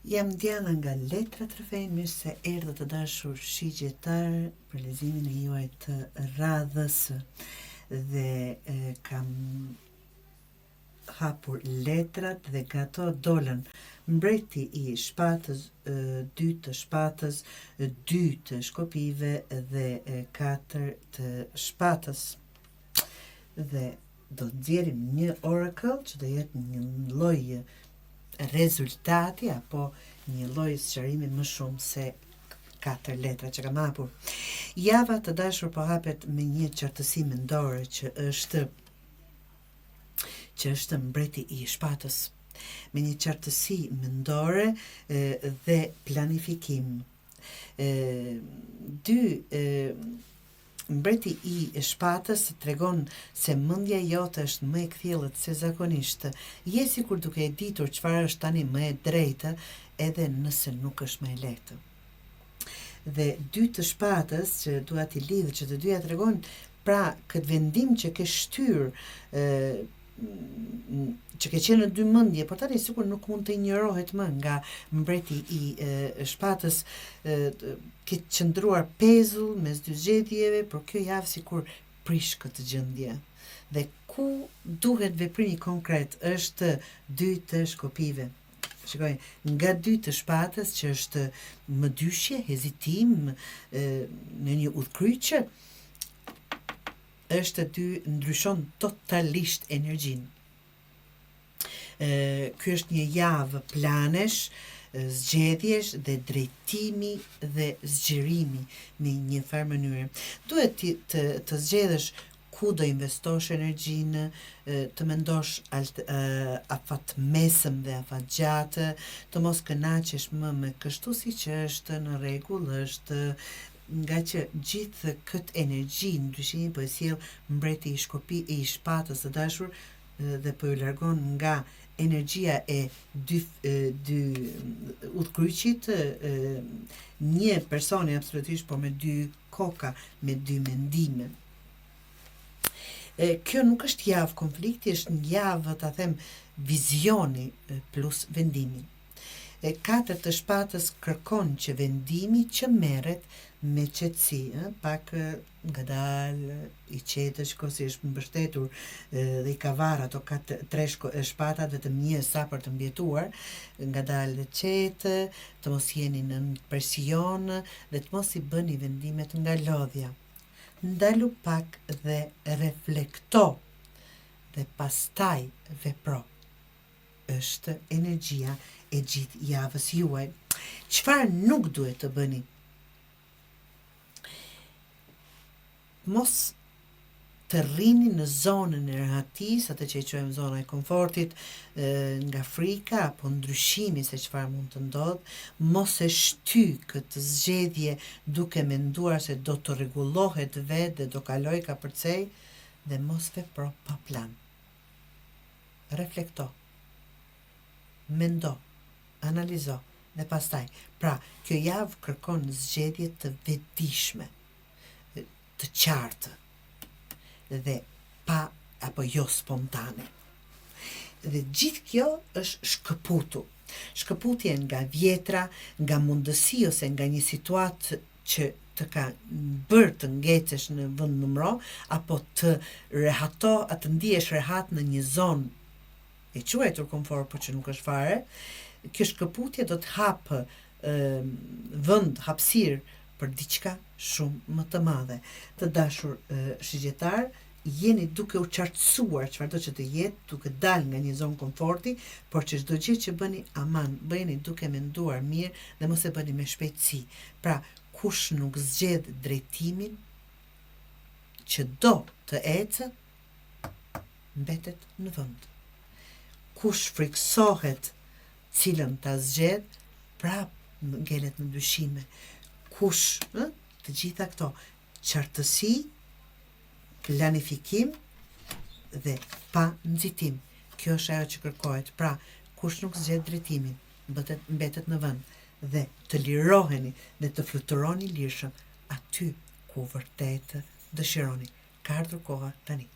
Jam Diana nga Letrat Rrëfejnë, mirë se erdhët të dashur shigjetarë për leximin e juaj të radhës dhe e, kam hapur letrat dhe nga ato dolën mbreti i shpatës, dy të shpatës, dy të shkopinjve dhe katër të shpatës. Dhe do të nxjerrim një oracle që do jetë një lloj rezultati apo një lloj sqarimi më shumë se katër letra që kam hapur. Java të dashur po hapet me një qartësi mendore që është që është mbreti i shpatës me një qartësi mendore dhe planifikim. E, dy e, Mbreti i shpatës tregon se mendja jote është më e kthjellët se zakonisht. Je sikur duke e ditur çfarë është tani më e drejtë, edhe nëse nuk është më e lehtë. Dhe dy të shpatës që dua t'i lidh që të dyja tregojnë pra këtë vendim që ke shtyrë që ke qenë në dy mendje, por tani sikur nuk mund të injorohet më nga mbreti i e, shpatës, e, ke qëndruar pezull mes dy zgjedhjeve, por kjo javë sikur prish këtë gjendje. Dhe ku duhet veprimi konkret është dy të shkopinjve. Shikoj, nga dy të shpatës që është mëdyshje, hezitim, e, në një udhëkryq, është dy ndryshon totalisht energjinë. Ë ky është një javë planesh, zgjedhjesh dhe drejtimi dhe zgjerimi në një farë mënyre. Duhet të të, të zgjedhësh ku do investosh energjinë, të mendosh alt, afatmesëm dhe afatgjatë, të mos kënaqesh më me kështu siç është në rregull, është Ngaqë gjithë këtë energji ndryshimi po e sjell mbreti i shkopi i shpatës të dashur dhe po ju largon nga energjia e dy dy udhëkryqit një personi absolutisht por me dy koka me dy mendime. E, kjo nuk është javë konflikti, është një javë, ta them, vizioni plus vendimi. E katër të shpatës kërkon që vendimi që merret me qetësi, ë, pak ngadalë, i qetë, shiko si është mbështetur dhe i ka varë ato katër tre shko, shpatat vetëm një sa për të mbijetuar, ngadalë dhe qetë, të mos jeni nën presion dhe të mos i bëni vendimet nga lodhja. Ndalu pak dhe reflekto dhe pastaj vepro. është energjia e gjithë javës juaj. Çfarë nuk duhet të bëni? Mos të rrini në zonën e rehatisë, atë që e quajmë zona e komfortit, nga frika apo ndryshimi se çfarë mund të ndodhë, mos e shty këtë zgjedhje duke menduar se do të rregullohet vetë dhe do kalojë kapërcej dhe mos vepro pa plan. Reflekto. Mendo. Analizo. Dhe pastaj, pra, kjo javë kërkon zgjedhje të vetëdijshme, të qartë dhe pa apo jo spontane. Dhe gjithë kjo është shkëputu. Shkëputje nga vjetra, nga mundësi ose nga një situatë që të ka bërë të ngecesh në vend numro apo të rehato, a të ndihesh rehat në një zonë e quajtur komfort, por që nuk është fare, kjo shkëputje do të hapë vend, hapësirë për diçka shumë më të madhe. Të dashur shigjetarë, jeni duke u qartësuar çfarëdo që të jetë, duke dalë nga një zonë komforti, por që çdo gjë që bëni, aman, bëjeni duke menduar mirë dhe mos e bëni me shpejtësi. Pra, kush nuk zgjedh drejtimin që do të ecë, mbetet në vend. Kush frikësohet cilën ta zgjedh, prap ngelet në dyshime. Kush, ë, të gjitha këto qartësi, planifikim dhe pa nxitim. Kjo është ajo që kërkohet. Pra, kush nuk zgjedh drejtimin, mbetet, mbetet në vend dhe të liroheni dhe të fluturoni lirshëm aty ku vërtet dëshironi. Ka ardhur koha tani.